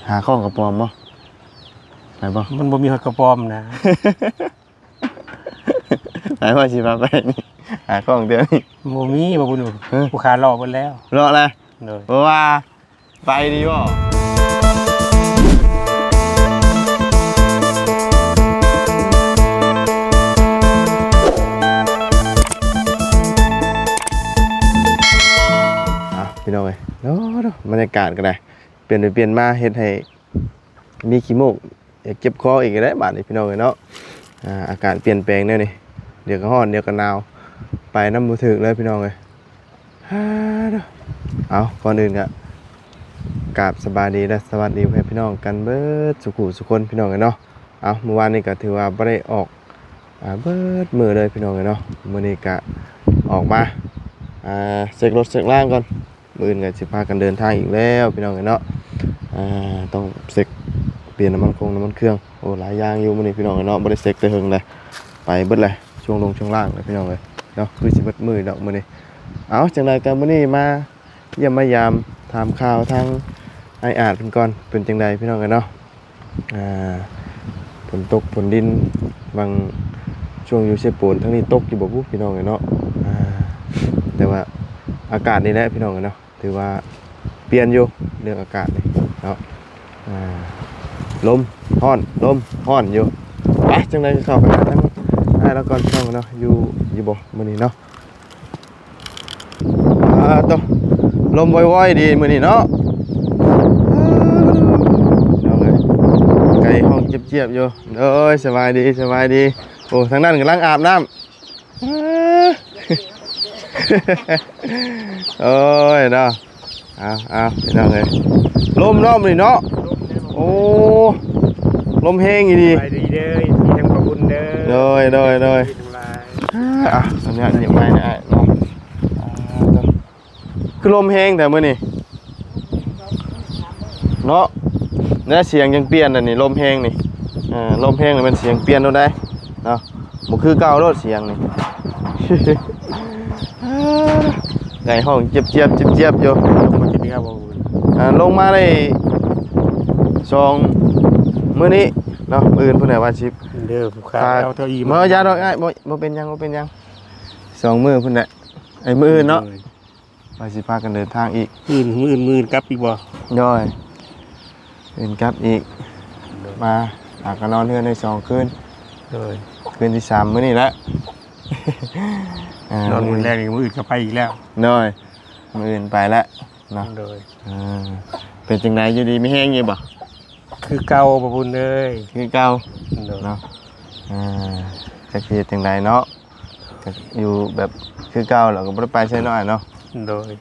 ຫາຄ້ອງກະປອມບໍ່? ໄປບໍ່? ມັນບໍ່ມີຮອດກະປອມນະ. ໄປບໍ່ ຊິພາໄປນີ້ ຫາຄ້ອງເທື່ອນີ້? ບໍ່ມີ ບໍ່ບຸນ ເອີ ຜູ້ຂ້າເລາະເບິດແລ້ວ. ເລາະແລ້ວ? ໂດຍ. ບໍ່ວ່າ ໄປດີບໍ່? ອ່ະ ພີ່ນ້ອງເອີຍ ເນາະ ບັນຍາກາດກໍໄດ້ ປ່ຽນໄປປ່ຽນມາ ເຮັດໃຫ້ມີຂີ້ມູກ ຢາກເຈັບຄໍອີກແລ້ວບາດນີ້ ພີ່ນ້ອງເອີຍເນາະ. ອ່າ ອາກາດປ່ຽນແປງແນວນີ້ ດຽວກໍຮ້ອນ ດຽວກໍໜາວ ໄປນຳບໍ່ຖືກເລີຍ ພີ່ນ້ອງເອີຍ. ເອົາ ກ່ອນອື່ນກໍກາບສະບາຍດີ ແລະ ສະຫວັດດີພໍ່ແມ່ພີ່ນ້ອງກັນເບິດສູ່ຜູ້ສູ່ຄົນ ພີ່ນ້ອງເອີຍເນາະ. ເອົາ ມື້ວານນີ້ກໍຖືວ່າບໍ່ໄດ້ອອກ ອ່າ ເບິດມື້ເລີຍ ພີ່ນ້ອງເອີຍເນາະ. ມື້ນີ້ກະອອກມາ ອ່າ ເຊັກລົດເຊັກລາງກ່ອນ ມື້ອື່ນກະຊິພາກັນເດີນທາງອີກແລ້ວ ພີ່ນ້ອງເອີຍເນາະ. ອ່າ ຕ້ອງເຊັກປ່ຽນນ້ຳມັນຄົງນ້ຳມັນເຄື່ອງ ໂອ້ ຫຼາຍຢ່າງຢູ່ມື້ນີ້ ພີ່ນ້ອງເອີຍເນາະ. ບໍ່ໄດ້ເຊັກແຕ່ເຫິງແລ້ວ ໄປເບິດແຫຼະ ຊ່ວງລົງຊ່ວງລ່າງແຫຼະ ພີ່ນ້ອງເອີຍເນາະ. ຄືຊິເບິດມື້ດອກມື້ນີ້. ເອົາ ຈັ່ງໃດກໍມື້ນີ້ມາ ຢ້ຽມມາຢາມ ຖາມຂ່າວທາງອ້າຍອາດເພິ່ນກ່ອນ ເປັນຈັ່ງໃດ ພີ່ນ້ອງເອີຍເນາະ. ອ່າ ຝົນຕົກຝົນດິນ ບາງຊ່ວງຢູ່ເຊໂປນ ທາງນີ້ຕົກຢູ່ບໍ່ບຸ ພີ່ນ້ອງເອີຍເນາະ. ອ່າ ແຕ່ວ່າອາກາດນີ້ແຫຼະ ພີ່ນ້ອງເອີຍເນາະ ຖືວ່າປ່ຽນຢູ່ ເລື່ອງອາກາດນີ້ເນາະ. ອ່າ ລົມຮ້ອນ ລົມຮ້ອນຢູ່. ໄປ ຈັ່ງໃດກໍເຂົ້າໄປຫາທາງອ້າຍລາວກ່ອນ ພີ່ນ້ອງເນາະ. ຢູ່ ຢູ່ບໍ່ມື້ນີ້ເນາະ? ອ່າ ໂຕ ລົມວອຍໆ ດີມື້ນີ້ເນາະ. ພີ່ນ້ອງເອີຍ ໄກ່ຮ້ອງຈຽບໆ ຢູ່. ໂດຍ ສະບາຍດີ ສະບາຍດີ. ໂອ້ ທາງນັ້ນກຳລັງອາບນ້ຳ. ໂອ້ຍເນາະ ເອົາໆ ພີ່ນ້ອງເອີຍ ລົມເນາະມື້ນີ້ເນາະ. ໂອ້ ລົມແຮງອີ່ຫຼີ. ສະບາຍດີເດີ ເອັຟຊີ ທັງພໍ່ບຸນເດີ. ໂດຍ ໂດຍ ໂດຍ. ອ່າ ອັນນີ້ຫຍິບໄມ້ນະອ້າຍເນາະ. ອ່າ ຄືລົມແຮງແທ້ມື້ນີ້ເນາະ. ແນວສຽງຈັ່ງປ່ຽນອັນນີ້ ລົມແຮງນີ້. ເອີ ລົມແຮງນີ້ແມ່ນສຽງປ່ຽນໂລດໄດເນາະ ບໍ່ຄືເກົ່າໂລດສຽງນີ້. ໄກ່ຮ້ອງຈຽບໆ ຈຽບໆ ຢູ່. ລົງມາຈາກເຮືອບໍ່? ອ່າ ລົງມາໄດ້ສອງມື້ນີ້ເນາະ. ມື້ອື່ນພຸ້ນແຫຼະວ່າຊິ ເດີ ພາ ເອົາເທົ່າອີ່ ບໍ່ ຢ່າດອກອ້າຍ ບໍ່ ບໍ່ເປັນຫຍັງ ບໍ່ເປັນຫຍັງ. ສອງມື້ພຸ້ນແຫຼະ ໄອ້ມື້ອື່ນເນາະ. ໂດຍ. ວ່າຊິພາກັນເດີນທາງອີກ ມື້ອື່ນ ມື້ອື່ນ ມື້ອື່ນກັບອີກບໍ່? ໂດຍ ອື່ນກັບອີກ. ໂດຍ. ມາ ອາ ກໍນອນເຮືອນໄດ້ສອງຄືນ. ໂດຍ. ຄືນທີສາມມື້ນີ້ແຫຼະ. ອ່າ ນອນມື້ແລກນີ້ ມື້ອື່ນກໍໄປອີກແລ້ວ. ໂດຍ. ມື້ອື່ນໄປແລ້ວເນາະ. ໂດຍ. ເອີ ເປັນຈັ່ງໃດ ຢູ່ດີມີແຮງຢູ່ບໍ່? ຄືເກົ່າ ບໍ່ບຸນເອີຍ. ຄືເກົ່າ. ໂດຍ. ເນາະ. ເອີ ຈັກຊິເຮັດຈັ່ງໃດເນາະ. ກໍຢູ່ແບບຄືເກົ່າແຫຼະ ກໍບໍ່ໄດ້ໄປໃສເນາະ ອ້າຍເນາະ. ໂດຍ.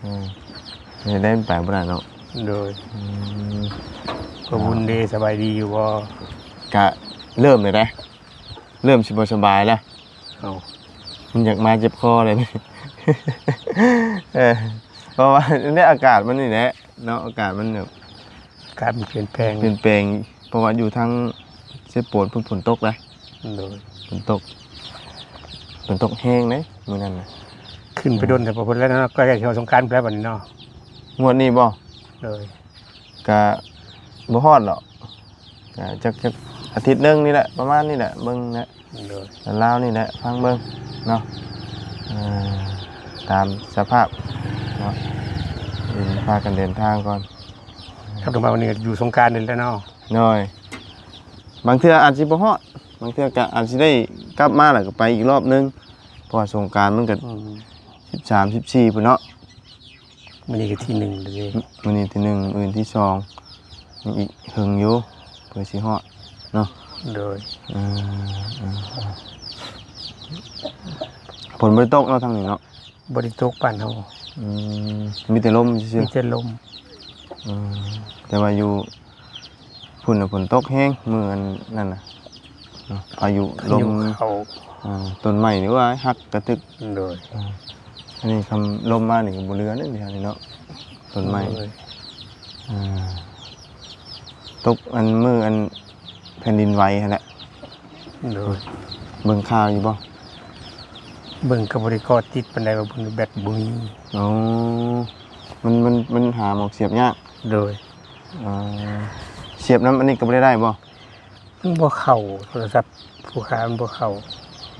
ເອີ ເຮັດໄດ້ ໄປບໍ່ໄດ້ເນາະ. ໂດຍ. ອືມ ຂອບຄຸນເດ ສະບາຍດີຢູ່ບໍ່? ກະເລີ່ມແລ້ວເດ້ ເລີ່ມຊິບໍ່ສະບາຍແລ້ວ. ເອົ້າ ມັນຢາກມາເຈັບຄໍແລ້ວນີ້. ເອີ ເພາະວ່າໃນອາກາດມັນນີ້ແຫຼະເນາະ ອາກາດມັນແບບ ອາກາດມັນປ່ຽນແປງ ປ່ຽນແປງ ເພາະວ່າຢູ່ທາງເຊໂປນພຸ້ນ ຝົນຕົກເດ້. ໂດຍ. ຝົນຕົກ ຝົນຕົກແຮງເດ້ມື້ນັ້ນນະ. ຂຶ້ນໄປດົນແຕ່ພຸ້ນແລ້ວເນາະ ໃກ້ໆ ຊິຮອດສົງການແລ້ວບັດນີ້ເນາະ. ງວດນີ້ບໍ່? ໂດຍ. ກະບໍ່ຮອດດອກ ກະຈັກ ຈັກອາທິດໜຶ່ງນີ້ແຫຼະ ປະມານນີ້ແຫຼະ ເບິ່ງແຫຼະ. ໂດຍ. ລາວນີ້ແຫຼະ ຟັງເບິ່ງເນາະ. ເອີ ຕາມສະພາບເນາະ ເດີນ ພາກັນເດີນທາງກ່ອນ. ຄັບ ມາວັນນີ້ຢູ່ສົງການນີ້ແຫຼະເນາະ. ໂດຍ. ບາງເທື່ອອາດຊິບໍ່ຮອດ ບາງເທື່ອກະອາດຊິໄດ້ກັບມາ ແລ້ວກໍໄປອີກລອບໜຶ່ງ ເພາະວ່າສົງການມັນກໍ ອືມ ສິບສາມ ສິບສີ່ ພຸ້ນເນາະ. ມື້ນີ້ກໍທີໜຶ່ງແລ້ວເດ້. ມື້ນີ້ທີໜຶ່ງ ມື້ອື່ນທີສອງ ຍັງອີກເຫິງຢູ່ ເພື່ອຊິຮອດເນາະ. ໂດຍ. ເອີ ເອີ ເອີ ຝົນບໍ່ໄດ້ຕົກເນາະທາງນີ້ເນາະ? ບໍ່ໄດ້ຕົກບ້ານເຮົາ. ອືມ ມີແຕ່ລົມຊື່ໆ. ມີແຕ່ລົມ. ອືມ ແຕ່ວ່າຢູ່ ພຸ້ນນະ ຝົນຕົກແຮງມື້ອັນນັ້ນນະເນາະ ພາຍຸລົມ ພາຍຸເຂົ້າ ອ່າ ຕົ້ນໄມ້ນີ້ ໂອ້ຍ ຫັກກະຕຶກ. ໂດຍ. ອ່າ ອັນນີ້ຄັນລົມມານີ້ກໍບໍ່ເຫຼືອເດ້ນີ້ເນາະ ຕົ້ນໄມ້. ໂດຍ. ອ່າ ຕົກອັນມື້ອັນແຜ່ນດິນໄຫວຫັ້ນແຫຼະ. ໂດຍ. ເບິ່ງຂ່າວຢູ່ບໍ່? ເບິ່ງກໍບໍ່ໄດ້ເກາະຕິດປານໃດ ວ່າແບັດບໍ່ມີ. ອໍ ມັນ ມັນ ມັນຫາໝອກສຽບຍາກ. ໂດຍ. ອ່າ ສ ສຽບນຳອັນນີ້ກໍບໍ່ໄດ້ໄດ້ບໍ່? ມັນບໍ່ເຂົ້າ ໂທລະສັບຜູ້ຄ້າມັນບໍ່ເຂົ້າ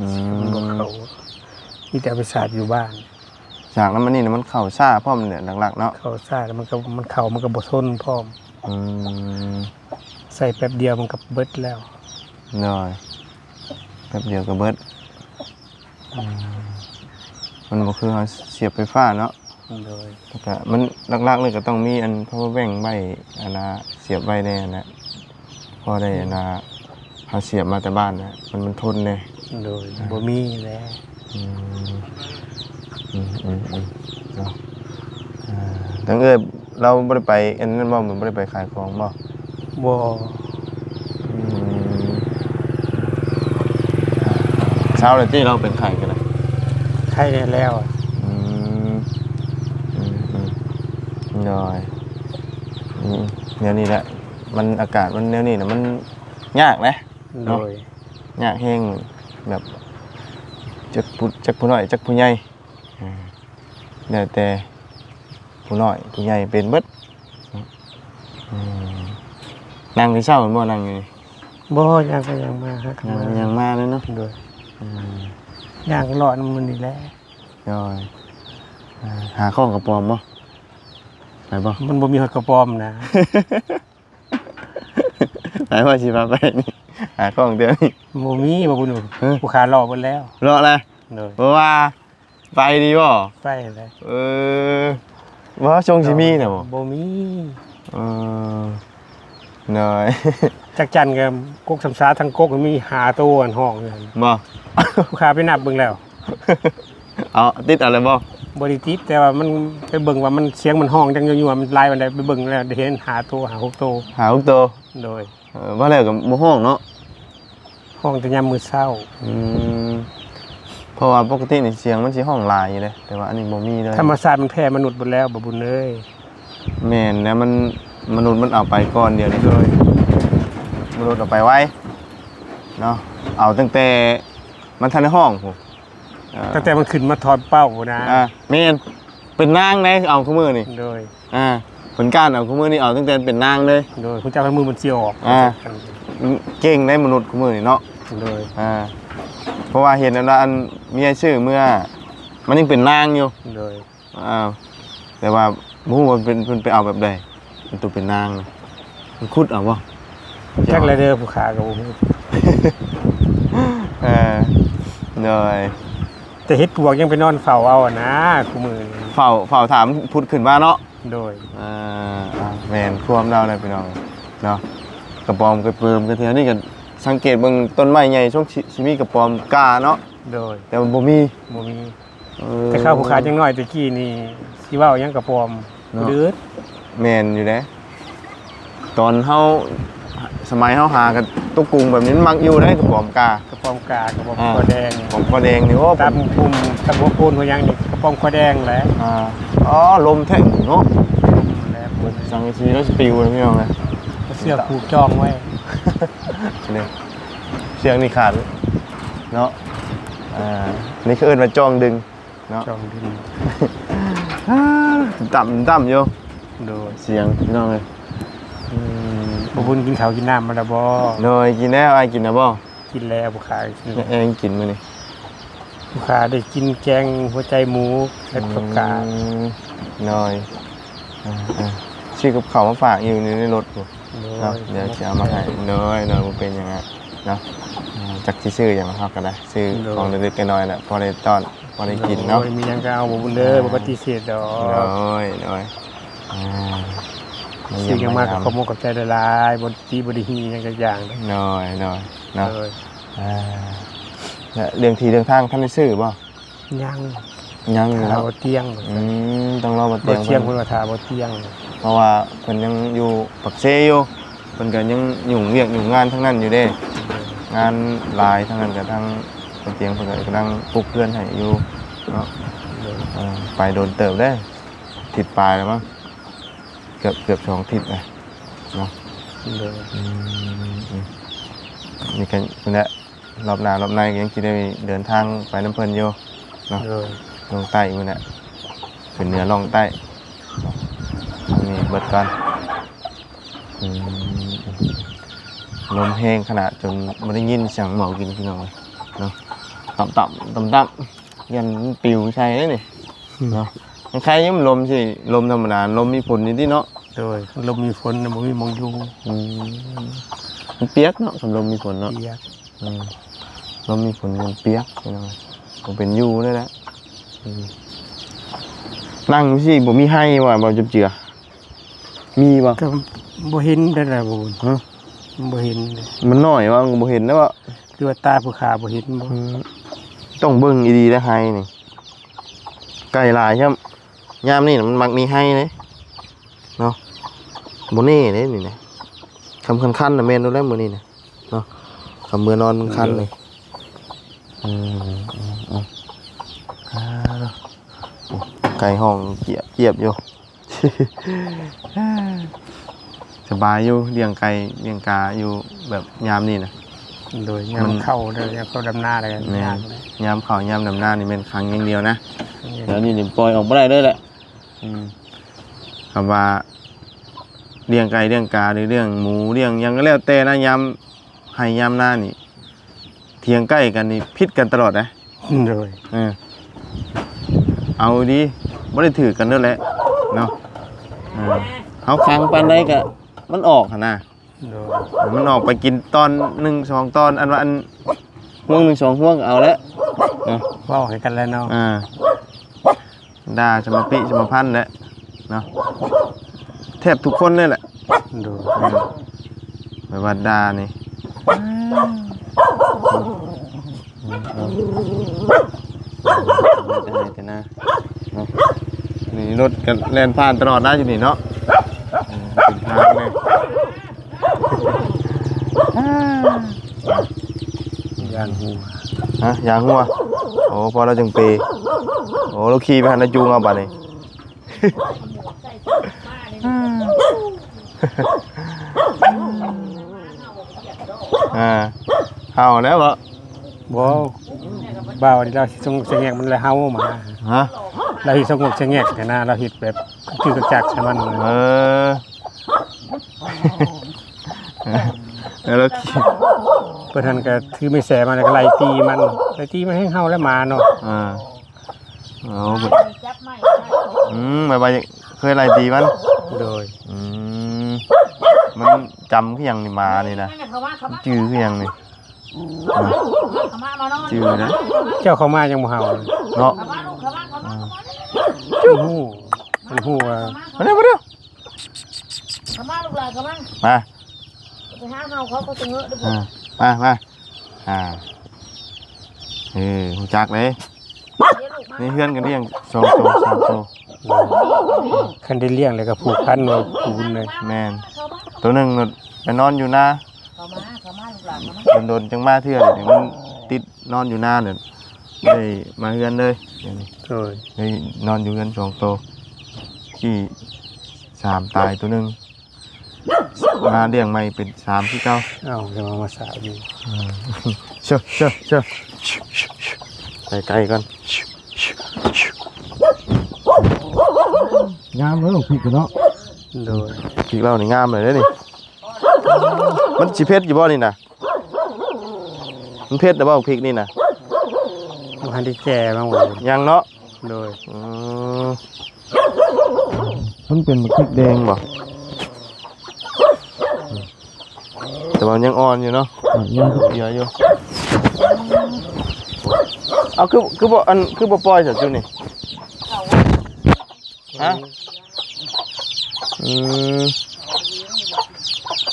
ອືມ ມັນບໍ່ເຂົ້າ ມີແຕ່ເອົາໄປສາກຢູ່ບ້ານ. ສາກນຳອັນນີ້ນະ ມັນເຂົ້າຊ້າພ້ອມແຫຼະ ຫຼັກໆເນາະ ເຂົ້າຊ້າ ແລ້ວມັນກໍ ມັນເຂົ້າ ມັນກໍບໍ່ທົນພ້ອມ ອືມ ໃສ່ແປັບດຽວມັນກໍເບິດແລ້ວ ໂດຍ ແປັບດຽວກໍເບິດ ອືມ ມັນບໍ່ຄືເຮົາສຽບໄຟຟ້າເນາະ ໂດຍ ແລ້ວກະມັນຫຼັກໆເລີຍກໍຕ້ອງມີອັນ power bank ໄວ້ ອັນນ່າ ສຽບໄວ້ແດ່ຫັ້ນແຫຼະ ພໍໄດ້ອັນນ່າ ເຮົາສຽບມາແຕ່ບ້ານນະ ມັນ ມັນທົນແດ່ ໂດຍ ອ່າ ບໍ່ມີແຫຼະ ອືມ ອືມໆໆ ເນາະ ອ່າ ທາງເອື້ອຍລາວບໍ່ໄດ້ໄປອັນນັ້ນບໍ່ ບໍ່ໄດ້ໄປຂາຍຂອງບໍ່? ບໍ່ ອືມ ເຊົາແລ້ວຕິ ລາວເປັນໄຂ້ກໍໄດ້ ໄຂ້ແດ່ແລ້ວ ອືມ ອືມໆ ໂດຍ ອືມ ແນວນີ້ແຫຼະ ມັນ ອາກາດມັນແນວນີ້ນະ ມັນຍາກເດ້ ໂດຍ ເນາະ ຍາກແຮງ ແບບ ຈັກຜູ້ ຈັກຜູ້ນ້ອຍ ຈັກຜູ້ໃຫຍ່ ອ່າ ແລ້ວແຕ່ຜູ້ນ້ອຍຜູ້ໃຫຍ່ເປັນເບິດ ອືມ ນັ່ງແຕ່ເຊົ້າແມ່ນບໍ່ ນັ່ງຢູ່ນີ້? ບໍ່ ຍ່າງໄປຍ່າງມາ ຫາກັນ ຍ່າງໄປຍ່າງມາເລີຍເນາະ ໂດຍ ອືມ ຍ່າງເລາະນຳໝູ່ນີ້ແຫຼະ ໂດຍ ອ່າ ຫາຂອງກະປອມບໍ່? ໄປບໍ່? ມັນບໍ່ມີຮອດກະປອມນະ ໃຜວ່າຊິພາໄປນີ້ ຫາຂອງເທື່ອນີ້ ບໍ່ມີ ບໍ່ບຸນ ເອີ ຜູ້ຄ້າເລາະເບິດແລ້ວ ເລາະແລ້ວ ໂດຍ ເພາະວ່າ ໄປດີບໍ່? ໄປແຫຼະ ເອີ ບໍ່ ຊົງຊິມີນະບໍ່? ບໍ່ມີ ເອີ ໂດຍ ຈັກຈັ່ນກໍກົກສຳສາ ທັງກົກມີຫ້າໂຕ ອັນຮ້ອງຢູ່ຫັ້ນ ບໍ່? ຜູ້ຄ້າໄປນັບເບິ່ງແລ້ວ ເອົາ ຕິດເອົາແລ້ວບໍ່? ບໍ່ໄດ້ຕິດ ແຕ່ວ່າມັນ ໄປເບິ່ງວ່າມັນ ສຽງມັນຮ້ອງຈັ່ງຍົວໆ ມັນຫຼາຍປານໃດ ໄປເບິ່ງແລ້ວໄດ້ເຫັນຫ້າໂຕ ຫ້າຫົກໂຕ ຫ້າຫົກໂຕ ໂດຍ ເອີ ວ່າແລ້ວກໍບໍ່ຮ້ອງເນາະ ຮ້ອງແຕ່ຍາມມື້ເຊົ້າ ອືມ ເພາະວ່າປົກກະຕິນີ້ສຽງມັນຊິຮ້ອງຫຼາຍຢູ່ເດ້ ແຕ່ວ່າອັນນີ້ບໍ່ມີເລີຍ ທຳມະຊາດມັນແພ້ມະນຸດເບິດແລ້ວ ບໍ່ບຸນເອີຍ ແມ່ນແລ້ວ ມັນ ມະນຸດມັນເອົາໄປກ່ອນ ດຽວນີ້ ໂດຍ ມະນຸດເອົາໄປໄວເນາະ ເອົາຕັ້ງແຕ່ມັນທັນໄດ້ຮ້ອງພຸ້ນ ອ່າ ຕັ້ງແຕ່ມັນຂຶ້ນມາຖອດເປົ້າພຸ້ນນະ ອ່າ ແມ່ນ ເປັນນາງໃດ ເອົາຄູ່ມື້ນີ້ ໂດຍ ອ່າ ເພິ່ນກ້ານເອົາ ຄູ່ມື້ນີ້ເອົາຕັ້ງແຕ່ເປັນນາງເລີຍ ໂດຍ ຮູ້ຈັກວ່າມື້ມັນຊິອອກ ອ່າ ເກັ່ງໃດມະນຸດຄູ່ມື້ນີ້ເນາະ ໂດຍ ອ່າ ເພາະວ່າເຫັນອັນວ່າ ອັນເມຍຊື້ເມື່ອ ມັນຍັງເປັນນາງຢູ່ ໂດຍ ອ່າ ແຕ່ວ່າບໍ່ຮູ້ວ່າເປັນ ເພິ່ນໄປເອົາແບບໃດ ເປັນໂຕເປັນນາງນະ ມັນຂຸດເອົາບໍ່? ຈັກແລ້ວເດີ ຜູ້ຄ້າກໍບໍ່ຮູ້ ເອີ ໂດຍ ແຕ່ເຫັດປວກຍັງໄປນອນເຝົ້າເອົານະ ຄູ່ມື້ນີ້ ເຝົ້າ ເຝົ້າຖ້າມັນຜຸດຂຶ້ນມາເນາະ ໂດຍ ອ່າ ອ່າ ແມ່ນຄວາມລາວແຫຼະພີ່ນ້ອງເນາະ ກະປອມກະເປີມ ກະແຖວນີ້ກະສັງເກດເບິ່ງຕົ້ນໄມ້ໃຫຍ່ ຊ່ວງຊິ ຊິມີກະປອມກ້າເນາະ ໂດຍ ແຕ່ວ່າບໍ່ມີ ບໍ່ມີ ເອີ ແຕ່ເຂົາຜູ້ຂາຍຈັກໜ້ອຍແຕ່ກີ້ນີ້ ຊິເວົ້າຫຍັງກະປອມ ເນາະ ແມ່ນຢູ່ເດ້ ຕອນເຮົາ ສະໄໝເຮົາຫາກັນຕົກກຸງແບບນີ້ ມັນມັກຢູ່ເດ້ກະປອມກ້າ ກະປອມກ້າ ກະປອມ ອ່າ ຄໍແດງ ກະປອມຄໍແດງນີ້ ໂອ້ ຕຳກຸ່ມ ຕຳຫົວໂພນຫົວຫຍັງນີ້ ກະປອມຄໍແດງແຫຼະ ອ່າ ອໍ ລົມແທ້ເນາະ ແລ້ວ ສັງກະສີລະຊິປິວເລີຍພີ່ນ້ອງເອີຍ ເຊືອກຜູກຈອງໄວ້ ເຊືອກນີ້ຂາດເນາະ ອ່າ ນີ້ເຂົາເອີ້ນວ່າຈອງດຶງ ເນາະ ຈອງດິນ ດຳ ດຳຢູ່ ໂດຍ ສຽງພີ່ນ້ອງເອີຍ ອືມ ບໍ່ບຸນກິນເຂົ້າກິນນ້ຳມາແລ້ວບໍ່? ໂດຍ ກິນແລ້ວ ອ້າຍກິນແລ້ວບໍ່? ກິນແລ້ວ ຜູ້ຂາຍກິນແລ້ວ ແອງກິນມື້ນີ້ ຜູ້ຂາໄດ້ກິນແກງຫົວໃຈໝູໃສ່ຜັກກາດ ອືມ ໂດຍ ອ່າໆ ຊື້ກັບເຂົ້າມາຝາກຢູ່ໃນລົດພຸ້ນ ໂດຍ ເນາະ ດຽວຊິເອົາມາໃຫ້ ໂດຍ ໂດຍ ບໍ່ເປັນຫຍັງ ເນາະ ອ່າ ຈັກຊິຊື້ຫຍັງເຮົາກໍໄດ້ ຊື້ ໂດຍ ຂອງເລັກໆນ້ອຍໆແຫຼະ ພໍໄດ້ຕ້ອນ ພໍໄດ້ກິນເນາະ ໂອ້ຍ ມີຫຍັງກໍເອົາ ບໍ່ບຸນເດີ ໂດຍ ບໍ່ປະຕິເສດດອກ ໂດຍ ໂດຍ ອ່າ ຊື້ຫຍັງມາກໍຂອບມຸກຂອບໃຈຫຼາຍໆ ບໍ່ຕິບໍ່ໄດ້ຮີຫຍັງຈັກຢ່າງເດີ ໂດຍ ໂດຍ ເນາະ ໂດຍ ອ່າ ແລະເລື່ອງທີ່ເລື່ອງທາງ ທັນໄດ້ຊື້ບໍ່? ຍັງ ຍັງຢູ່ເນາະ ຖ້າບໍ່ຕຽງ ອືມ ຕ້ອງລໍບໍ່ຕຽງ ບໍ່ຕຽງ ເພິ່ນ ເພິ່ນວ່າຖ້າບໍ່ຕຽງ ເພາະວ່າເພິ່ນຍັງຢູ່ປາກເຊຢູ່ ເພິ່ນກໍຍັງຫຍຸ້ງວຽກຫຍຸ້ງງານທາງນັ້ນຢູ່ເດ້ ໂດຍ ງານຫຼາຍທາງນັ້ນ ກໍທາງບໍ່ຕຽງເພິ່ນກໍກຳລັງປຸກເຮືອນໃຫ້ຢູ່ເນາະ ໂດຍ ເອີ ໄປດົນເຕີບເດ້ ທິດປາຍແລ້ວມັ້ງ ເກືອບ ເກືອບສອງທິດແລ້ວເນາະ ໂດຍ ອືມ ນີ້ກໍນັ້ນແຫຼະ ຮອບໜ້າຮອບໃນກໍຍັງຊິໄດ້ເດີນທາງໄປນຳເພິ່ນຢູ່ເນາະ ໂດຍ ລົງໃຕ້ພຸ້ນແຫຼະ ຂຶ້ນເໜືອລ່ອງໃຕ້ ນີ້ເບິດກ່ອນ ອືມ ລົມແຮງຂະໜາດຈົນບໍ່ໄດ້ຍິນສຽງໝໍກິນ ພີ່ນ້ອງເອີຍເນາະ. ຕ່ຳໆ ຕ່ຳໆ ຢ້ານມັນປິວໃສ່ເດ້ນີ້ ອືມ ເນາະ. ມັນໄຄຢູ່ ມັນລົມຊິ ລົມທຳມະດາ ລົມມີຝົນນີ້ຕິເນາະ. ໂດຍ ລົມມີຝົນນະ ບໍ່ມີໝ່ອງຢູ່. ອືມ ມັນປຽກເນາະ ຄັນລົມມີຝົນເນາະ. ປຽກ. ອືມ ລົມມີຝົນມັນປຽກ ພີ່ນ້ອງເອີຍ ບໍ່ເປັນຢູ່ເລີຍແຫຼະ. ອືມ ນັ່ງຢູ່ຊີ້ບໍ່ມີໄຮ່ວ່າ ບໍ່ຈັບເຈືອ ມີບໍ່? ກໍບໍ່ເຫັນໄດ້ລະ ບໍ່ ຮະ ບໍ່ເຫັນເດ້. ມັນນ້ອຍວ່າ ມັນກໍບໍ່ເຫັນໄດ້ບໍ່? ຫຼືວ່າຕາຜູ້ຂ້າບໍ່ເຫັນບໍ່? ອືມ ຕ້ອງເບິ່ງອີ່ຫຼີໄດ໋ ໄຮ່ນີ້ ໄກ່ຫຼາຍຊ້ຳ. ຍາມນີ້ນະມັນມັກມີໄຮ່ເດ້ເນາະ ບໍ່ແນ່ເດ້ນີ້ນະ. ຄ່ຳຄັນໆນະ ແມ່ນໂລດແຫຼະມື້ນີ້ນະເນາະ ຄ່ຳເມືອນອນມັນຄັນນີ້. ເອີ ອືມ ອືມ ອືມ ອ່າ ໂອ້ ໄກ່ຮ້ອງຈຽບໆຢູ່. ສະບາຍຢູ່ ລ້ຽງໄກ່ລ້ຽງກາຢູ່ແບບຍາມນີ້ນະ. ໂດຍ ຍາມມັນເຂົ້າເດີ ຍາມເຂົ້າດຳນາເດີ. ແມ່ນ ຍາມເຂົ້າຍາມດຳນານີ້ແມ່ນຂັງຢ່າງດຽວນະ. ແມ່ນ ດຽວນີ້ນີ້ປ່ອຍອອກບໍ່ໄດ້ເລີຍແຫຼະ. ອືມ ຄຳວ່າລ້ຽງໄກ່ລ້ຽງກາ ຫຼືລ້ຽງໝູລ້ຽງຫຍັງກໍແລ້ວແຕ່ນະ ຍາມໄຮ່ຍາມນານີ້ ຖຽງໄກ່ກັນນີ້ຜິດກັນຕະຫຼອດນະ. ໂດຍ ເອີ ເອົາດີ ບໍ່ໄດ້ຖືກກັນເດີແຫຼະເນາະ. ເອີ ເຮົາຂັງປານໃດກະມັນອອກຫັ້ນນະ. ໂດຍ ມັນອອກໄປກິນຕອນໜຶ່ງສອງຕອນ ອັນວ່າອັນ ຮວງໜຶ່ງສອງຮວງກໍເອົາແລ້ວເນາະ ເວົ້າໃຫ້ກັນແລ້ວເນາະ. ອ່າ ດ່າສະມາປິສະມາພັນແຫຼະເນາະ ແທບທຸກຄົນເລີຍແຫຼະ. ໂດຍ ເອີ ໄປວັດດ່ານີ້ ແຕ່ໄຮ່ແຕ່ນາເນາະ ນີ້ລົດກໍແລ່ນຜ່ານຕະຫຼອດນະຢູ່ນີ້ເນາະ. ເປັນທາງເລີຍ ຢ້ານຫົວ ຮະ ຢ້ານຫົວ. ໂອ້ ພໍລາວຈຶ່ງເປ ໂອ້ ລາວຂີ່ໄປຫັ້ນລະ ຈູງເອົາບາດນີ້. ອ່າ ເຫົ່າແລ້ວເບາະ? ບໍ່ ບ່າວນີ້ລາວຊິສະຫງົກສະແງກ ມັນລະເຫົ່າໝາ. ຮະ? ລາວຊິສະຫງົກສະແງກຫັ້ນນະ ລາວເຮັດແບບກຶກຈັກໃສ່ມັນ. ເອີ ແລ້ວລາວ ເພິ່ນຫັ້ນກໍຖືໄມ້ແສມາ ແລ້ວກໍໄລ່ຕີມັນ ໄລ່ຕີມັນແຮງເຫົ່າແລ້ວໝາເນາະ. ອ່າ ເອົາ ອືມ ບາຍບາຍ ເຄີຍໄລ່ຕີມັນ. ໂດຍ ອືມ ມັນຈຳຄືຫຍັງນີ້ ໝານີ້ນະ ມັນຈື່ຄືຫຍັງນີ້ ຈື່ນະ. ເຈົ້າເຂົ້າມາຍັງບໍ່ເຫົ່າເນາະ. ອືມ ມັນຮູ້ ມັນຮູ້ວ່າ ມາເດີ ມາເດີ ເຂົ້າມາລູກຫຼານ ເຂົ້າມາ ມາ ໄປຫາເຮົາ ເຂົາກໍສະເຫງີເດີ. ອ່າ ມາ ມາ ອ່າ ເອີ ຮູ້ຈັກເດ້ ໃນເຮືອນກໍລ້ຽງສອງໂຕສາມໂຕ. ຄັນໄດ້ລ້ຽງແລ້ວກໍຜູກພັນວ່າປູນເລີຍ. ແມ່ນ ໂຕໜຶ່ງໂລດໄປນອນຢູ່ນາ ເຂົ້າມາ ເຂົ້າມາລູກຫຼານ ເຂົ້າມາ ດົນໆຈຶ່ງມາເທື່ອ ດຽວນີ້ມັນຕິດນອນຢູ່ນາ ເລີຍໄດ້ມາເຮືອນເລີຍ ດຽວນີ້. ໂດຍ ໄດ້ນອນຢູ່ເຮືອນສອງໂຕ ຂີ້ສາມຕາຍໂຕໜຶ່ງ ມາລ້ຽງໃໝ່ເປັນສາມຄືເກົ່າ. ເອົ້າ ຈະມາ ມາສາວຢູ່. ເຊີ ເຊີ ເຊີ ໄປໄກກ່ອນ. ງາມເດີພິກເນາະ. ໂດຍ ພິກລາວນີ້ງາມເລີຍເດ້ນີ້. ມັນຊິເຜັດຢູ່ບໍ່ນີ້ນະ? ມັນເຜັດແລ້ວບໍ່ພິກນີ້ນະ? ບໍ່ທັນໄດ້ແກ່ມາ. ຍັງເນາະ. ໂດຍ ອືມ ມັນເປັນພິກແດງບໍ່? ແຕ່ວ່າມັນຍັງອ່ອນຢູ່ເນາະ. ອືມ ຍັງເຫຼືອຢູ່. ເອົາ ຄື ຄືບໍ່ ອັນ ຄືບໍ່ປ່ອຍຊະຈຸນີ້? ຮະ? ອືມ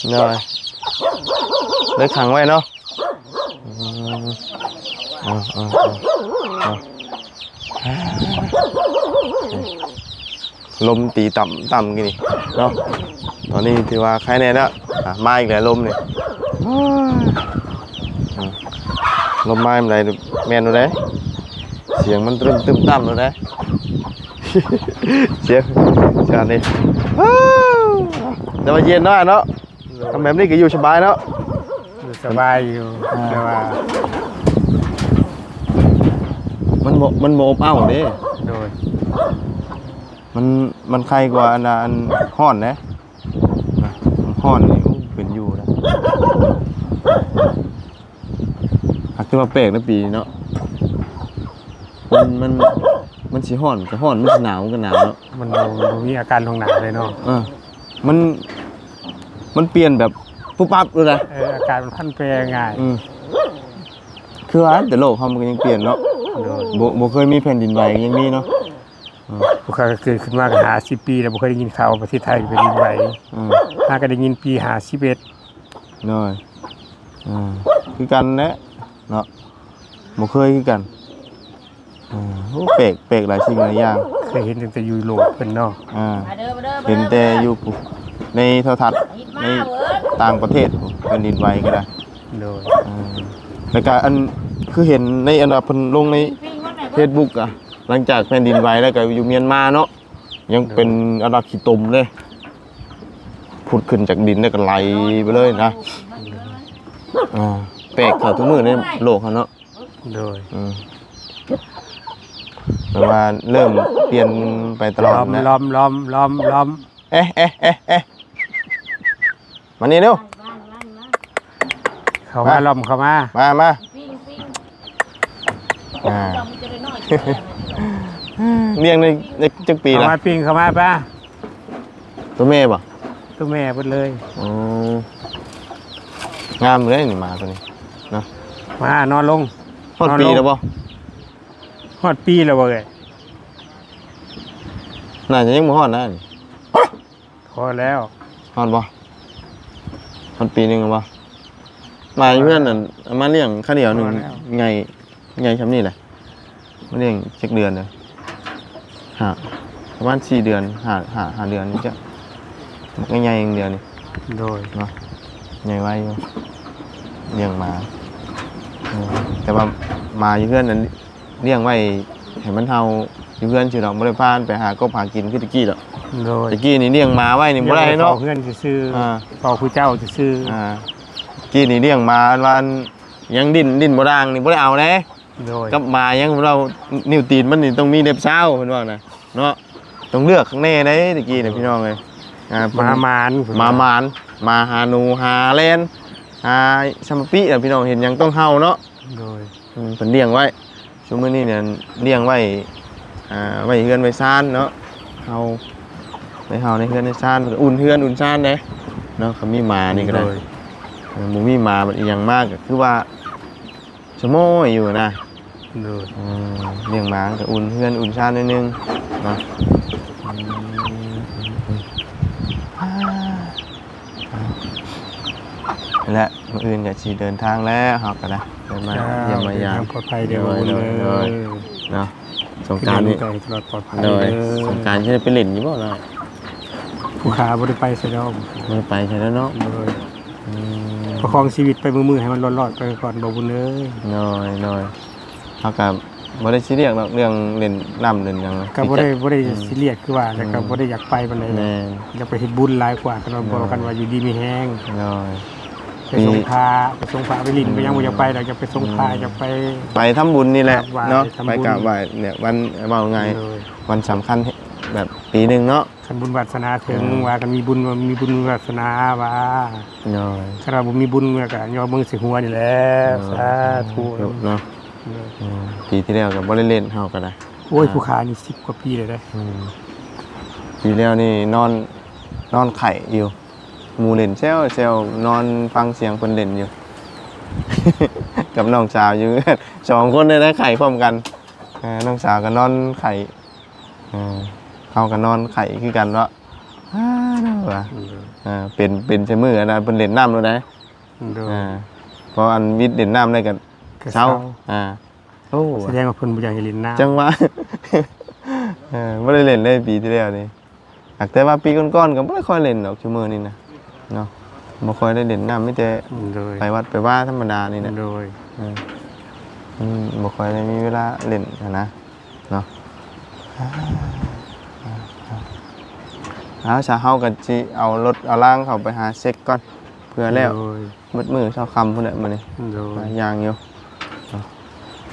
ໂດຍ ໄດ້ຂັງໄວ້ເນາະ. ອືມ ເອົາ ເອົາ ເອົາ ເອົາ ລົມຕີຕ່ຳໆ ກີ້ນີ້ເນາະ. ຕອນນີ້ຖືວ່າໄຄແນ່ແລ້ວ. ອ່າ ມາອີກແລ້ວລົມນີ້. ອືມ ລົມມາຍາມໃດແມ່ນໂລດເດ້ ສຽງມັນຕຶ້ມໆ ໂລດເດ້. ສຽງ ສຽງນີ້ ແຕ່ວ່າເຢັນເນາະ ເນາະ. ໂດຍ ທຳແບບນີ້ກໍຢູ່ສະບາຍເນາະ. ຢູ່ສະບາຍຢູ່ ອ່າ ແຕ່ວ່າ ມັນບໍ່ ມັນບໍ່ອົບເອົ້າເດ້. ໂດຍ ມັນ ມັນໄຄກວ່າອັນ ອັນຮ້ອນເດ້. ຮ້ອນນີ້ ໂອ້ ເປັນຢູ່ນະ. ຫາກແຕ່ວ່າແປກໃນປີນີ້ເນາະ ມັນ ມັນ ມັນຊິຮ້ອນກໍຮ້ອນ ມັນຊິໜາວກໍໜາວເນາະ. ມັນບໍ່ ບໍ່ມີອາການລ່ວງໜ້າເລີຍເນາະ. ເອີ ມັນ ມັນປ່ຽນແບບປຸບປັບໂລດນະ. ເອີ ອາກາດມັນຜັນແປງ່າຍ. ອືມ ຄືວ່າແຕ່ໂລກເຮົາມັນກໍຍັງປ່ຽນເນາະ. ໂດຍ ບໍ່ ບໍ່ເຄີຍມີແຜ່ນດິນໄຫວກໍຍັງມີເນາະ. ອືມ ພວກຂ້າກໍເກີດຂຶ້ນມາກໍຫ້າສິບປີແລ້ວ ບໍ່ເຄີຍໄດ້ຍິນຂ່າວວ່າປະເທດໄທເປັນແຜ່ນດິນໄຫວ. ອືມ ຫາກໍໄດ້ຍິນປີຫ້າສິບເອັດ. ໂດຍ ອ່າ ຄືກັນແຫຼະເນາະ ບໍ່ເຄີຍຄືກັນ. ອ່າ ໂອ້ ແປກ ແປກຫຼາຍສິ່ງຫຼາຍຢ່າງ. ເຄີຍເຫັນຕັ້ງແຕ່ຢູ່ໂລກເພິ່ນເນາະ. ອ່າ ມາເດີ ມາເດີ ມາເດີ ເຫັນແຕ່ຢູ່ ມາເດີ ໃນໂທລະທັດ ໃນຕ່າງປະເທດ ແຜ່ນດິນໄຫວກໍໄດ້. ໂດຍ ອ່າ ແລ້ວກໍອັນ ຄືເຫັນໃນອັນວ່າເພິ່ນລົງໃນ Facebook ອະ ຫຼັງຈາກແຜ່ນດິນໄຫວແລ້ວກໍຢູ່ມຽນມາເນາະ ຍັງເປັນອັນວ່າຂີ້ຕົມເດ້ ຜຸດຂຶ້ນຈາກດິນແລ້ວກໍໄຫຼໄປເລີຍນະ. ອ່າ ແປກເຂົ້າທຸກມື້ໃນໂລກເຮົາເນາະ. ໂດຍ ອືມ ແປວ່າເລີ່ມປ່ຽນໄປຕະຫຼອດແຫຼະ. ລ້ອມ ລ້ອມ ລ້ອມ ລ້ອມ ເອະ ເອະ ເອະ ເອະ ມານີ້ເລັວ ເຂົ້າມາ ລ້ອມເຂົ້າມາ ມາ ມາ ອ່າ ລ້ຽງໄດ້ ໄດ້ຈັກປີລະ? ເຂົ້າມາ ປີ້ງເຂົ້າມາ ປ້າ ຕົວແມ່ບໍ່? ຕົວແມ່ເບິດເລີຍ. ອໍ ງາມເລີຍນີ້ ໝາຕົວນີ້ເນາະ. ມາ ນອນລົງ. ຮອດປີແລ້ວບໍ່? ຮອດປີແລ້ວບໍ່ເອີຍ? ໜ້າຈະຍັງບໍ່ຮອດນະນີ້. ພໍແລ້ວ. ຮອດບໍ່? ຮອດປີໜຶ່ງແລ້ວບໍ່? ມາຢູ່ເຮືອນນັ້ນ ເອົາມາລ້ຽງຄາວດຽວໜຶ່ງ ພໍແລ້ວ ໃຫຍ່ ໃຫຍ່ຊ່ຳນີ້ແຫຼະ. ມາລ້ຽງຈັກເດືອນເດີ? ຫ້າ ປະມານສີ່ເດືອນ ຫ້າ ຫ້າ ຫ້າເດືອນນີ້ຈ້ະ. ບັກໃຫຍ່ໆ ເດືອນນີ້. ໂດຍ ເນາະ ໃຫຍ່ໄວຢູ່ ລ້ຽງໝາ. ເອີ ແຕ່ວ່າໝາຢູ່ເຮືອນນັ້ນ ລ້ຽງໄວ້ໃຫ້ມັນເຫົ່າຢູ່ເຮືອນຊື່ດອກ ບໍ່ໄດ້ພາມັນໄປຫາກົບຫາກິນຄືແຕ່ກີ້ດອກ. ໂດຍ ແຕ່ກີ້ນີ້ລ້ຽງໝາໄວ້ນີ້ບໍ່ໄດ້ເນາະ ເຝົ້າເຮືອນຊື່ໆ. ອ່າ ເຝົ້າຜູ້ເຈົ້າຊື່ໆ. ອ່າ ກີ້ນີ້ລ້ຽງໝາ ອັນວ່າອັນຍັງດີ້ນ ດີ້ນບໍ່ດ້າງນີ້ບໍ່ໄດ້ເອົາເດ້. ໂດຍ ກັບໝາຍັງ ເຮົານິ້ວຕີນມັນນີ້ຕ້ອງມີເລັບຊາວ ເພິ່ນວ່ານະເນາະ. ຕ້ອງເລືອກຂ້າງແນ່ເດ້ ແຕ່ກີ້ນະ ໂດຍ ພີ່ນ້ອງເອີຍ. ອ່າ ໝາໝານ ໝາໝານ ໝາຫາໜູຫາແລ່ນ ຫາສຳມະປິນະ ພີ່ນ້ອງ ເຫັນຫຍັງຕ້ອງເຫົ່າເນາະ. ໂດຍ ອືມ ເພິ່ນລ້ຽງໄວ້ ຊຸມມື້ນີ້ນີ້ລ້ຽງໄວ້ ອ່າ ໄວ້ເຮືອນໄວ້ຊານເນາະ. ເຮົາໄວ້ເຫົ່າໃນເຮືອນໃນຊານ ເພິ່ນກໍອຸ່ນເຮືອນອຸ່ນຊານເດ້ເນາະ ຄັນມີໝານີ້ກໍໄດ້. ໂດຍ ເອີ ບໍ່ມີໝາບັດອີ່ຫຍັງມາກໍຄືວ່າສະໝໍຍຢູ່ນະ. ໂດຍ ອືມ ລ້ຽງໝາກໍອຸ່ນເຮືອນອຸ່ນຊານໜ້ອຍໜຶ່ງເນາະ. ອືມ ອືມ ອືມ ອືມ ແລະ ມື້ອື່ນກໍຊິເດີນທາງແລ້ວ ເຮົາກໍໄດ້ ໄດ້ມາຢ້ຽມມາຢາມ ເດີນທາງປອດໄພເດີ ໂດຍ ໂດຍ ເນາະ. ສົງການນີ້ ຢູ່ນຳກັນຕະຫຼອດປອດໄພ ໂດຍ ເດີ ສົງການຊິໄດ້ໄປຫຼິ້ນຢູ່ບໍ່ລະ? ຜູ້ຂ້າບໍ່ໄດ້ໄປໃສດອກ ບໍ່ໄດ້ໄປໃສແລ້ວເນາະ. ໂດຍ ອືມ ປະຄອງຊີວິດໄປມື້ໆ ໃຫ້ມັນລອດໆ ໄປກ່ອນ ບໍ່ບຸນເອີຍ. ໂດຍ ໂດຍ ເຮົາກໍບໍ່ໄດ້ຊີຣຽສດອກ ເລື່ອງຫຼິ້ນນ້ຳຫຼິ້ນຫຍັງ ກໍບໍ່ໄດ້ ບໍ່ໄດ້ ອືມ ຊີຣຽສຄືວ່າ ແລ້ວກໍ ອືມ ບໍ່ໄດ້ຢາກໄປປານໃດ. ແມ່ນ ຢາກໄປເຮັດບຸນຫຼາຍກວ່າ ຄັນວ່າ ໂດຍ ບໍ່ ຄັນວ່າຢູ່ດີມີແຮງ. ໂດຍ ໄປສົງພະ ໄປສົງພະ ໄປຫຼິ້ນ ອືມ ໄປຫຍັງ ບໍ່ຢາກໄປດອກ ຢາກໄປສົງພະ ອືມ ຢາກໄປ ໄປທຳບຸນນີ້ແຫຼະເນາະ ໄປກາບໄຫວ້ນີ້ແຫຼະ ວັນ ເວົ້າງ່າຍ ໂດຍ ວັນສຳຄັນແບບປີໜຶ່ງເນາະ. ຄັນບຸນວາດສະໜາເຖິງ ອ່າ ວ່າ ຄັນມີບຸນ ມີບຸນວາດສະໜາວ່າ. ໂດຍ ຄັນວ່າບໍ່ມີບຸນແລ້ວກໍຍໍມືໃສ່ຫົວນີ້ແຫຼະ. ໂດຍ ສາທຸ ສາທຸເນາະ. ໂດຍ ອືມ ປີທີ່ແລ້ວກໍບໍ່ໄດ້ຫຼິ້ນ ເຮົາກໍໄດ້. ໂອ້ຍ ອ່າ ຜູ້ຂ້ານີ້ສິບກວ່າປີແລ້ວເດ້. ອືມ ປີແລ້ວນີ້ນອນ ນອນໄຂ້ຢູ່ ໝູ່ຫຼິ້ນແຊວໆ ນອນຟັງສຽງເພິ່ນຫຼິ້ນຢູ່ ກັບນ້ອງສາວຢູ່ເຮືອນ ສອງຄົນໄດ້ໄຂ້ພ້ອມກັນ. ເອີ ນ້ອງສາວກໍນອນໄຂ້ ເອີ ເຮົາກໍນອນໄຂ້ຄືກັນເນາະ. ອາ ວ່າ ໂດຍ ເອີ ເປັນ ເປັນໃສ່ມື້ອັນນັ້ນ ເພິ່ນຫຼິ້ນນ້ຳໂລດໃດ. ໂດຍ ເອີ ເພາະອັນວິດຫຼິ້ນນ້ຳໄດ້ກໍ ກໍເຊົາ ເຊົາ. ອາ ໂອ້ ສະແດງວ່າເພິ່ນບໍ່ຢາກໃຫ້ຫຼິ້ນນ້ຳ ຈັ່ງວ່າ ເອີ ບໍ່ໄດ້ຫຼິ້ນເລີຍປີທີ່ແລ້ວນີ້. ຫາກແຕ່ວ່າປີກ່ອນໆ ກໍບໍ່ໄດ້ຄ່ອຍຫຼິ້ນດອກ ຊຸມື້ນີ້ນະເນາະ ບໍ່ຄ່ອຍໄດ້ຫຼິ້ນນ້ຳ ມີແຕ່ ໂດຍ ໄປວັດໄປວາທຳມະດານີ້ແຫຼະ. ໂດຍ ເອີ ອືມ ບໍ່ຄ່ອຍໄດ້ມີເວລາຫຼິ້ນຫັ້ນນະເນາະ. ເອົາ ຊະ ເຮົາກໍຊິເອົາລົດເອົາລາງເຂົ້າໄປຫາເຊັກກ່ອນ ເພື່ອແລ້ວ. ໂດຍ ເບິດມື້ເຊົ້າຄ່ຳພຸ້ນແຫຼະມື້ນີ້. ໂດຍ ຫຼາຍຢ່າງຢູ່. ເນາະ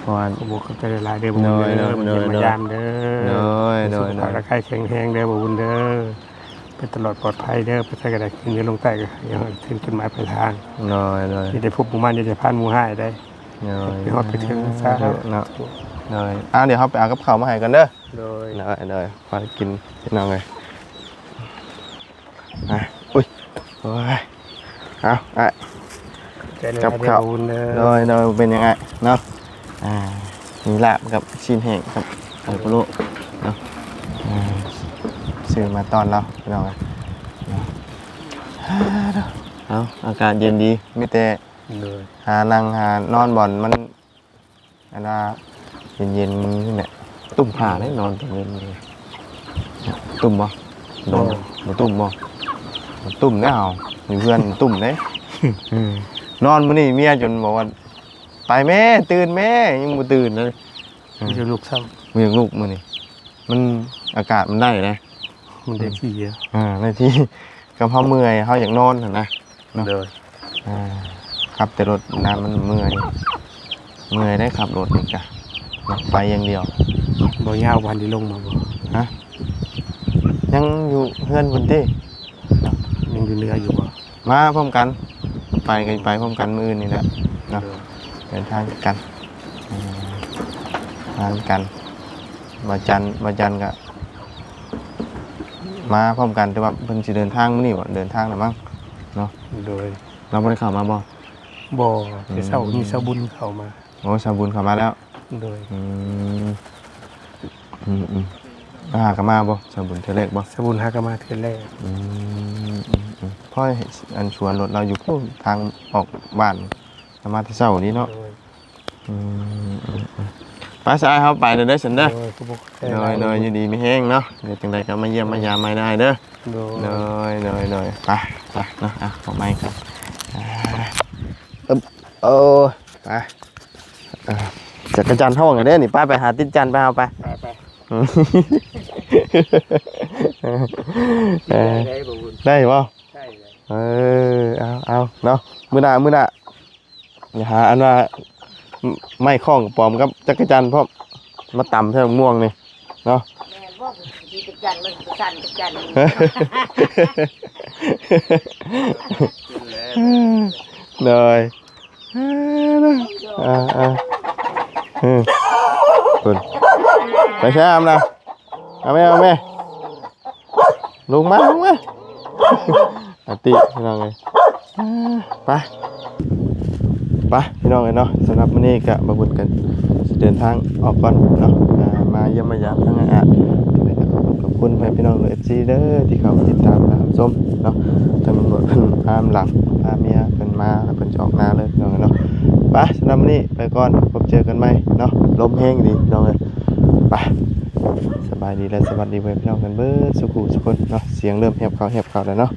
ເພາະວ່າ ຂອບອົກຂອບໃຈຫຼາຍໆເດີ ໂດຍ ໂດຍ ໂດຍ ມາຢ້ຽມມາຢາມເດີ. ໂດຍ ໂດຍ ໂດຍ ສຸຂະພາບ ໂດຍ ຮ່າງກາຍແຂງແຮງເດີ ບໍ່ບຸນເດີ. ໄປ ໃຫ້ຕະຫຼອດປອດໄພເດີ ໄປໃສກໍໄດ້ ຂຶ້ນເໜືອລົງໃຕ້ກໍຍັງເຖິງຈຸດໝາຍປາຍທາງ. ໂດຍ ໂດຍ ຢ່າໄດ້ພົບໝູ່ມານ ຢ່າໄດ້ຜ່ານໝູ່ຮ້າຍໄດ້. ໂດຍ ໄປຮອດໄປເຖິງຊະ ເນາະ. ໂດຍ ອ່າ ດຽວເຮົາໄປເອົາກັບເຂົ້າມາໃຫ້ກ່ອນເດີ. ໂດຍ ໂດຍ ໂດຍ ພໍໄດ້ກິນພີ່ນ້ອງເອີຍ. ອ່ະ ອຸ້ຍ ໂອ້ຍ ເອົາ ອ້າຍ ກັບເຂົ້າ. ໂດຍ ໂດຍ ບໍ່ເປັນຫຍັງອ້າຍເນາະ. ອ່າ ມີລາບກັບຊີ້ນແຫ້ງກັບໄຂ່ພະໂລ້ເນາະ. ອ່າ ຊື້ມາຕ້ອນລາວພີ່ນ້ອງເອີຍ. ເອົາ ອາກາດເຢັນດີ ມີແຕ່ ໂດຍ ຫານັ່ງຫານອນບ່ອນມັນ ອັນວ່າເຢັນໆນີ້ແຫຼະ. ຕຸ້ມຜ້າເດ້ ນອນກາງເວັນນີ້. ຕຸ້ມບໍ່? ນອນ ບໍ່ ບໍ່ຕຸ້ມບໍ່? ບໍ່ຕຸ້ມແລ້ວ ຢູ່ເຮືອນຕຸ້ມເດ້. ອືມ ນອນມື້ນີ້ເມຍຈົນບອກວ່າ ໄປແມ່ ຕື່ນແມ່ ຍັງບໍ່ຕື່ນເລີຍ. ອືມ ບໍ່ຢາກລຸກຊ້ຳ ບໍ່ຢາກລຸກມື້ນີ້. ມັນ ອາກາດມັນໄດ້ເດ້ ມັນໄດ້ທີ່. ອ່າ ໄດ້ທີ່ ກັບເຮົາເມື່ອຍ ເຮົາຢາກນອນຫັ້ນນະ. ເນາະ ໂດຍ ອ່າ ຂັບແຕ່ລົດນະ ມັນເມື່ອຍ ເມື່ອຍໄດ໋ ຂັບລົດນີ້ກະໄປຢ່າງດຽວ. ບໍ່ຍາວ ບໍ່ທັນໄດ້ລົງມາບໍ່? ຮະ ຍັງຢູ່ເຮືອນພຸ້ນຕິ? ຍັງຢູ່ເໜືອຢູ່ບໍ່? ມາພ້ອມກັນ ໄປກໍໄປພ້ອມກັນມື້ອື່ນນີ້ແຫຼະເນາະ. ໂດຍ ເດີນທາງກັນ ເອີ ມານຳກັນ ວັນຈັນ ວັນຈັນກໍ ມາພ້ອມກັນ ແຕ່ວ່າເພິ່ນຊິເດີນທາງມື້ນີ້ບໍ່? ເດີນທາງແລ້ວມັ້ງເນາະ. ໂດຍ ລາວບໍ່ໄດ້ເຂົ້າມາບໍ່? ບໍ່ ແຕ່ເຊົ້າ ອືມ ມີຊາວບຸນເຂົ້າມາ. ໂອ້ ຊາວບຸນເຂົ້າມາແລ້ວ. ໂດຍ ອືມ ອືມໆ ຫາກໍມາບໍ່? ຊາວບຸນເທື່ອແລກບໍ່? ຊາວບຸນຫາກໍມາເທື່ອແລກ. ອືມ ອືມໆ ພໍໃຫ້ອັນສວນລົດລາວຢູ່ພຸ້ນ ທາງອອກບ້ານ ລາວມາແຕ່ເຊົ້ານີ້ເນາະ. ໂດຍ ອືມ ອືມໆ ໄປຊະ ອ້າຍ ເຮົາໄປແລ້ວເດີຊັ້ນເດີ. ໂດຍ ໂດຍ ຢູ່ດີມີແຮງເນາະ. ດຽວຈັ່ງໃດກໍມາຢ້ຽມມາຢາມໃໝ່ເດີອ້າຍເດີ. ໂດຍ ໂດຍ ໂດຍ ໂດຍ ໄປ ໄປເນາະ. ອ່ະ ຂອງໃໝ່ກັນ ອ່າ ເອີ ໂອ້ ໄປ ເອີ ຈັກກະຈັນຮ້ອງແລ້ວເດ້ນີ້. ໄປ ໄປຫາຕິດຈັນໄປ ເຮົາໄປ ໄປ ໄປ ເອີ ໄດ້ບໍ່ບຸນ? ໄດ້ບໍ່? ໄດ້ເລີຍ ເອີ ເອົາ ເອົາເນາະ. ມື້ໜ້າ ມື້ໜ້າ ຢ່າຫາອັນວ່າ ໄມ້ຄ້ອງກະປອມກັບຈັກກະຈັນພ້ອມ ມາຕຳໃສ່ໝາກມ່ວງນີ້ເນາະ. ແມ່ນບໍ່? ມີຈັກກະຈັນ ມັນສັ່ນຈັກກະຈັນ. ໂດຍ ອ່າໆ ອືມ ພຸ້ນ ໄປແຊມນະ. ເອົາແມ່ ເອົາແມ່ ລົງມາ ລົງມາ ອາຕິ ພີ່ນ້ອງເອີຍ. ອ່າ ໄປ ໄປ ພີ່ນ້ອງເອີຍເນາະ. ສຳລັບມື້ນີ້ກະບ່າວບຸນກະຊິເດີນທາງອອກກ່ອນເນາະ ອ່າ ມາຢ້ຽມມາຢາມທາງອ້າຍອາດ. ຂອບຄຸນ ຂອບຄຸນພໍ່ແມ່ພີ່ນ້ອງ ເອັຟຊີ ເດີ ທີ່ເຂົ້າມາຕິດຕາມ ແລະ ຮັບຊົມເນາະ. ຕຳຫຼວດເພິ່ນພາຫຼັງ ພາເມຍເພິ່ນມາ ແລ້ວເພິ່ນຈະອອກນາເລີຍ ພີ່ນ້ອງເອີຍເນາະ. ໄປ ສຳລັບມື້ນີ້ໄປກ່ອນ ພົບເຈີກັນໃໝ່ເນາະ. ລົມແຮງອີ່ຫຼີ ພີ່ນ້ອງເອີຍ. ໄປ ສະບາຍດີ ແລະ ສະຫວັດດີ ພໍ່ແມ່ພີ່ນ້ອງກັນເບິດສູ່ຜູ້ສູ່ຄົນເນາະ. ສຽງເລີ່ມແຫບເຂົ້າ ແຫບເຂົ້າແລ້ວເນາະ.